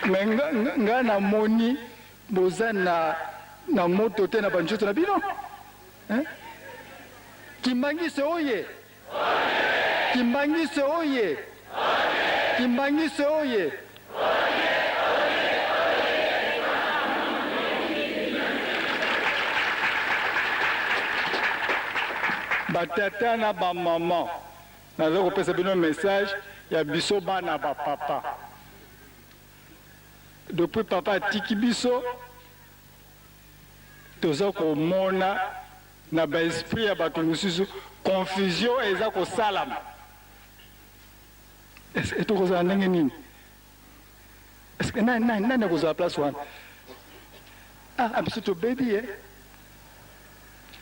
Mais nga, nga namoni boza na, na moto te na banzoto na bino hein? Kimbanguiste oye! Kimbanguiste oye! Kimbanguiste oye! Batata na bamama, naza kopesa bino message ya biso bana ba papa. Depuis papa atiki biso, toza komona na ba esprit ya bato mosusu confusion eza kosalama. Tokozala ndenge nini? Est-ce que nani nani nani akozala place wana? Ah, biso tobebi ye.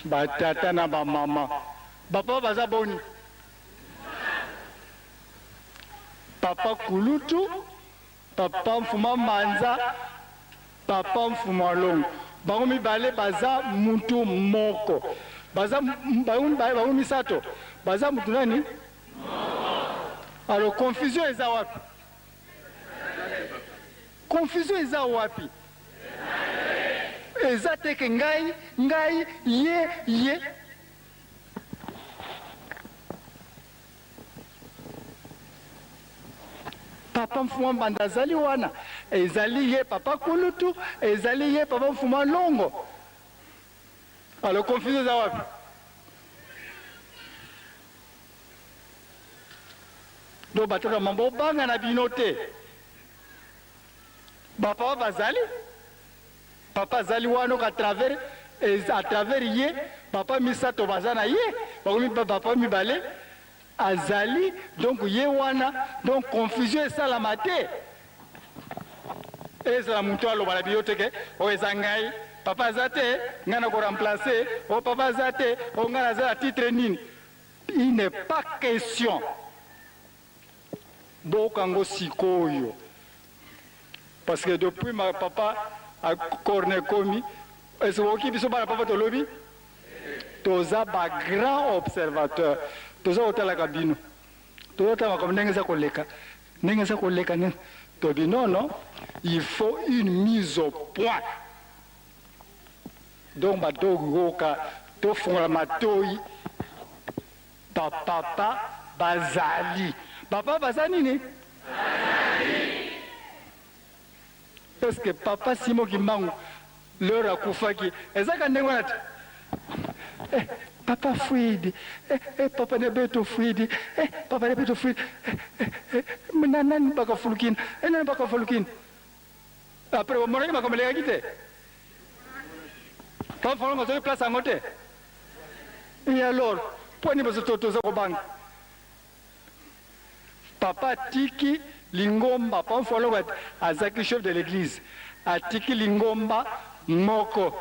Ba tata na ba mama, ba papa baza boni? Papa kulutu, papa mfuma manza, papa mfuma longo. Bango mibale baza mutu moko. Baza bango mibale bango misato baza mutu nani? Alors confusion eza wapi? Confusion eza wapi? Eza te ke ngai, ngai, ye, ye. Papa Mfuma Mbanda azali wana, ezali ye papa kulutu, ezali ye papa Mfuma Longo. Alors confusion eza wapi? Donc batata mama bobanga na bino te. Ba papa bazali, papa azali wana à travers à travers ye papa misato baza na ye, bakomi papa mibale azali donc ye wana donc confusion esalama te. Ezala mutu aloba na biyo te ke oyo eza ngai papa aza te ngai na ko remplacer, oyo papa aza te oyo ngai naza na titre nini. Il n'est pas question. Boyoka ngo sikoyo parce que depuis ma papa corne ekomi est ce oyoki biso bana papa tolobi toza ba grand observateur toza kotalaka bino toza kotala makambo ndenge eza koleka ndenge eza koleka ndenge tobi non non il faut une mise au point donc badogoka tofungola matoyi. Ba papa bazali. Ba papa baza nini? Bazali. Est-ce que papa Simon Kimbangu l'heure akufaki ezaka ndenge wana te? Eh, papa Fwidi, eh, eh, papa Nebeto Fwidi, eh, papa Nebeto Fwidi, eh, eh, eh, na nani bakafulukina, eh, nani bakafulukina. Après omonaki makambo elekaki te? Papa Falongo azwaki place yango te? Et alors, mpo nini biso toza kobanga? Papa atiki lingomba, Papa Falongo azalaki chef de l'église, atiki lingomba moko.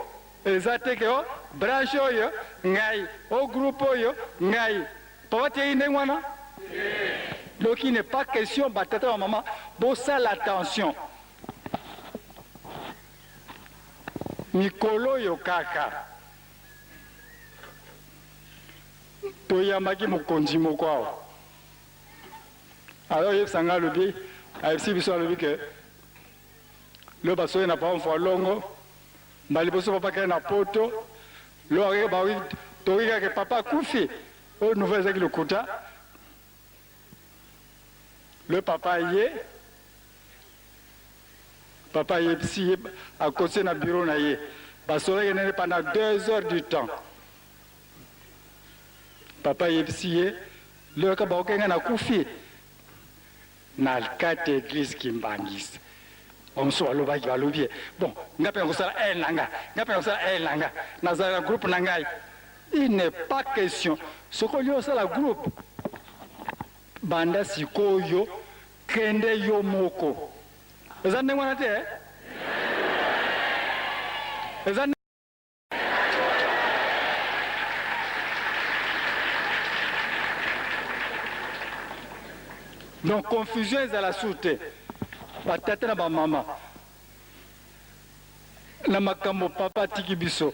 Eza te ke o branche oyo ngai, o groupe oyo ngai. Papa atiki ndenge wana? Donc il n'est pas question ba tata ba mama bosala attention. Mikolo oyo kaka toyambaki mokonzi moko awa, alors oyebisa ngai alobi, ayebisi biso alobi ke lo basoyi na papa Mfualongo mbala liboso papa akei na poto lo tokoki kaka papa akufi oyo nouvelle ezalaki lokuta. Le papa aye, papa ayebisi ye, akotisi ye na bureau na ye, basololaki nene pendant 2 heures du temps. Papa ayebisi ye, loyoka baoki nga nakufi na kati ya eglise Kimbanguiste. Bamosusu balobaki, balobi ye, bon, nga mpe nakosala aile na nga, nga mpe nakosala aile na nga, nazala na groupe na ngai. Il n'est pas question soki olingi osala groupe banda sikoyo kende yo moko eza ndenge wana te eh? Eza donc confusion ezala sur te ba tata na ba mama na makambo papa atiki biso.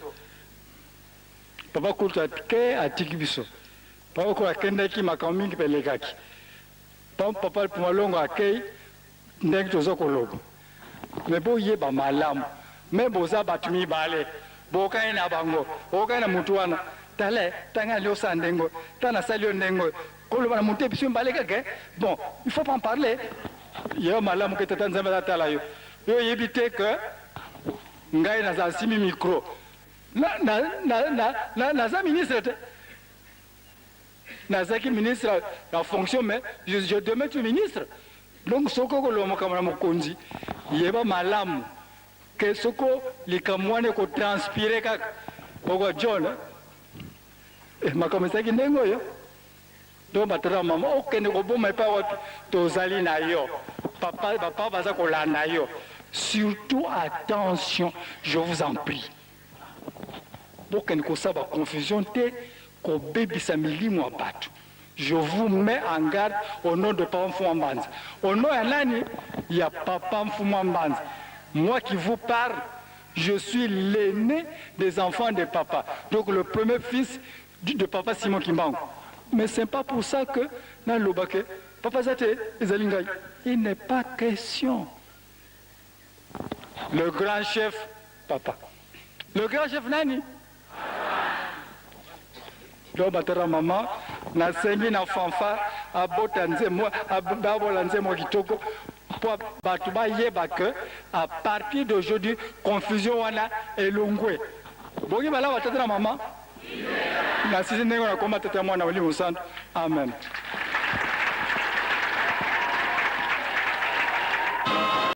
Papa Kulutu ake atiki biso. Papa Kulutu akendaki makambo mingi mpe elekaki. Papa Pumalongo akei ndenge toza koloba. Mais boyeba malamu, me boza bato mibale, bokani na bango, okani na motu wana. Tala, tanga ali osala ndenge oyo, tala nasali yo ndenge oyo. Koloba na motu ebiso mibale kaka, bon, il faut pas en parler. Yeba malamu ke Tata Nzambe azatala yo. Yo oyebi te ke ngai nazala simi micro. Naza ministre te. Nazalaki ministre ya fonction, mais je demeure toujours ministre. Donc soki okoloba makambo na mokonzi, yeba malamu ke soko likambo wana ekotranspire kaka oko John, makambo ezalaki ndenge oyo. Donc batata mama, okende koboma epai wapi? Tozali na yo papa, papa baza kolanda yo. Surtout attention, je vous en prie, bokende kosala baconfusion te, kobebisa milimo ya bato. Je vous mets en garde au nom de Papa Mfuma Mbanza, au nom ya nani? Ya Papa Mfuma Mbanza. Moi qui vous parle, je suis l'aîné des enfants de papa, donc le premier fils de Papa Simon Kimbangu. Mais c'est pas pour ça que naloba ke papa aza te, ezali ngai. Il n'est pas question. Le grand chef papa, le grand chef nani? Donc batata mama, nasengi na fanfare abota nzembo, babola nzembo kitoko mpo bato bayeba ke à partir d'aujourd'hui confusion wana elongwe. Boki malamu, batata na mama, nasisi ndenge nakoma tata ya mwana Molimo Santo. Amen.